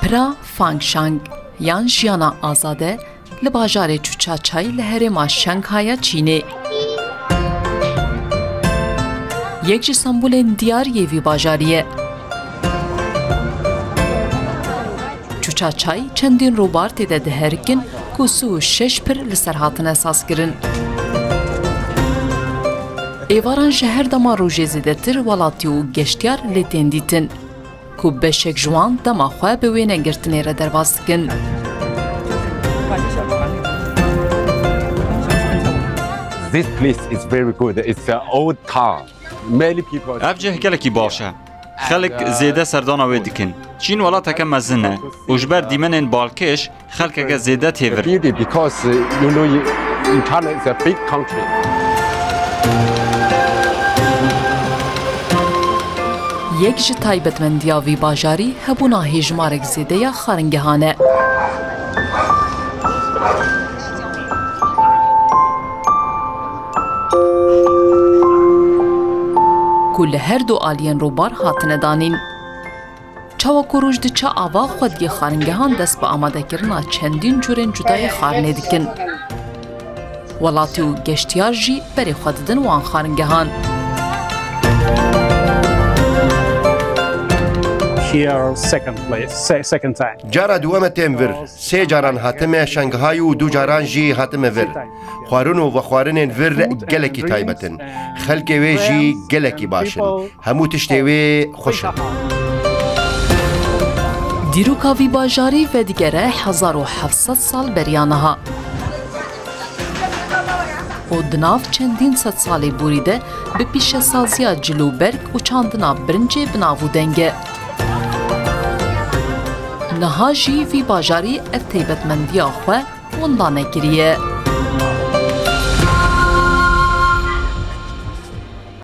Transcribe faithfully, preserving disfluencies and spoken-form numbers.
Pira Fangshang yan jiyana azade li bajarê Çûçaçay li herêma Şenghaya Çînê. Yek ji sembolên diyar yê vî bajarî ye. Çûçaçay çendîn rûbar tê de diherikin ku sî û şeş pir li ser hatine sazkirin. Êvaran ji her dema rojê zêdetir welatî û geştyar lê tên dîtin, ku beşek ji wan dema xwe bi wênegirtinê re derbas dikin. This place is very good. It's an old town. Many people. Ev cih gelekî baş e. Xelk zêde serdana wê dikin. Çîn welateke mezin e û ji ber dîmenên balkêş xelkeke zêde têvir. Beauty because, uh, you know, you, China is a big country. Yek ji taybetmendiya vî bajarî hebûna hêjmarek zêde ya xaringehan e, ku li her du aliyên rûbar hatine danîn. Çawa ku roj diçe ava, xwediyê xaringehan dest bi amadekirina çendîn curên cuda yê xarinê dikin. Welatî û geştiyar jî berê xwe didin wan xaringehan. Here, second place, se- second time. Cara duweme têm vir. Sê caran hatime Şanghay û du caran jî hatime vir. Xwarin û vexwarinên vir gelekî taybet in. Xelkê wê jî gelekî baş in. Hemû tiştê wê xweş in. Dîroka vî bajarî vedigere hezar û heft sed sal beriya niha. Û di nav çendîn sed salê borî de bi pîşesaziya cil û berg û çandina birincê bi nav û deng e. Niha jî vî bajarî ev taybetmendiya xwe winda nekiriye.